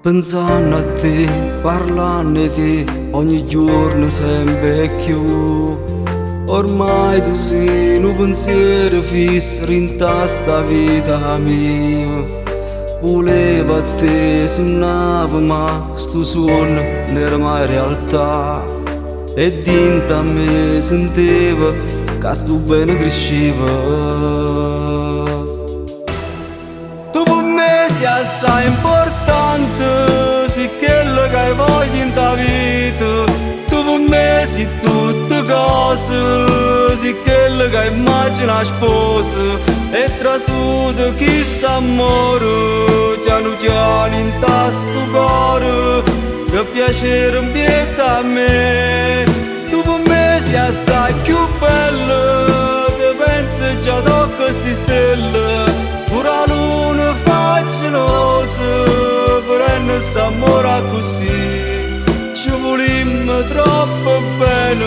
Pensanno a te, parlanno 'e te, ogni giorno sempre 'e cchiù. Ormai tu sei nu pensiero fisso dint' sta vita mia. Volevo a te, suonavo, ma sto suonno non era mai realtà. E dint a me sentivo che sto bene cresceva. Tu per me sei assai importante, sei quello che voglio in ta vita. Tu per me sei tutte cose, sei quello che immagina sposa. E trasuto chi sta amore, piano piano in sto cuore, che piacere in a me. Tu per me sei assai più bella, te penso già tocco queste stelle, pure la luna fa gelosa, per sta amore così. Ci volimmo troppo bene,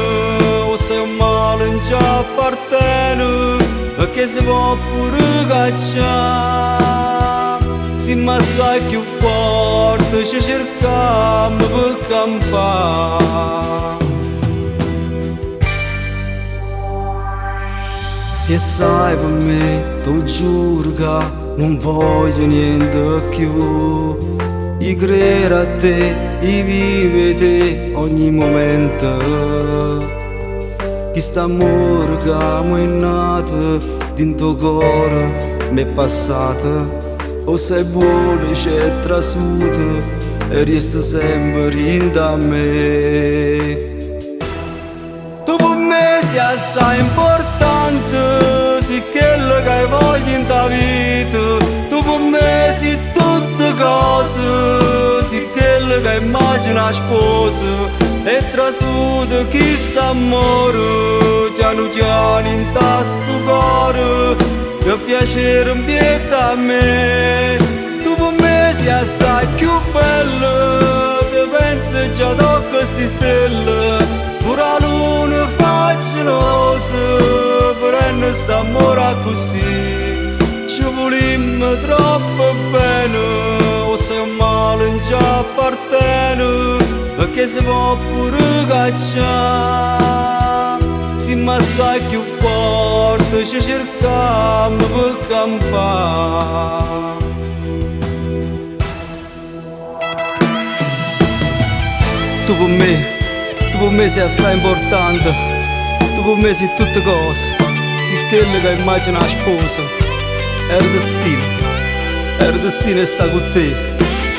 o sei un male non ci appartiene, perché si può pure cacciare. Se ma sai più forte, ci cerchiamo per campare. Se sai per me, tu giuro che non voglio niente più. Io credo a te, io vivo te ogni momento. Questo amore che mi è nato dentro cuore mi è passato. O sei buono c'è trasuto e resta sempre in da me. Tu per me sei assai importante, sei quello che voglio in ta vita. Tu per me sei tutte cose, sei quello che immagina sposa. E trasuto chi sta amore, piano piano in sto cuore, che piacere in a me. Tu per me sei assai più bella, te penso già tocco queste stelle, pure la luna fa gelosa, per sta amore così. Ci volimmo troppo bene, o sei un male non ci appartiene, perché si può pure cacciare. Se ma sai più forte, ci cerchiamo per campare. Tu per me, tu per me sei assai importante, tu per me sei tutte cose, sei quello che immagina la sposa. Era destino, era destino sta con te.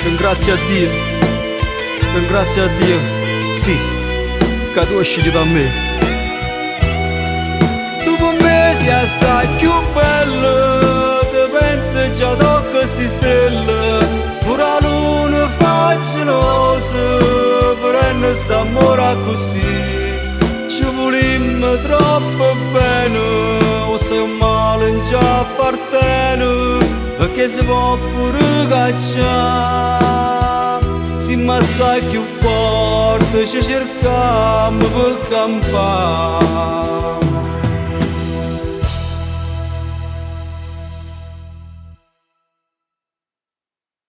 Ringrazio a Dio, ringrazio a Dio, sì, che tu hai scelto da me. Tu per me sei assai più bella, te penso già tocco queste stelle, pure la luna fa gelosa, per sta amore così. Ci volimmo troppo bene, o sei un male non ci appartiene, perché si può pure cacciare. Se ma sai più forte, ci cerchiamo per campare.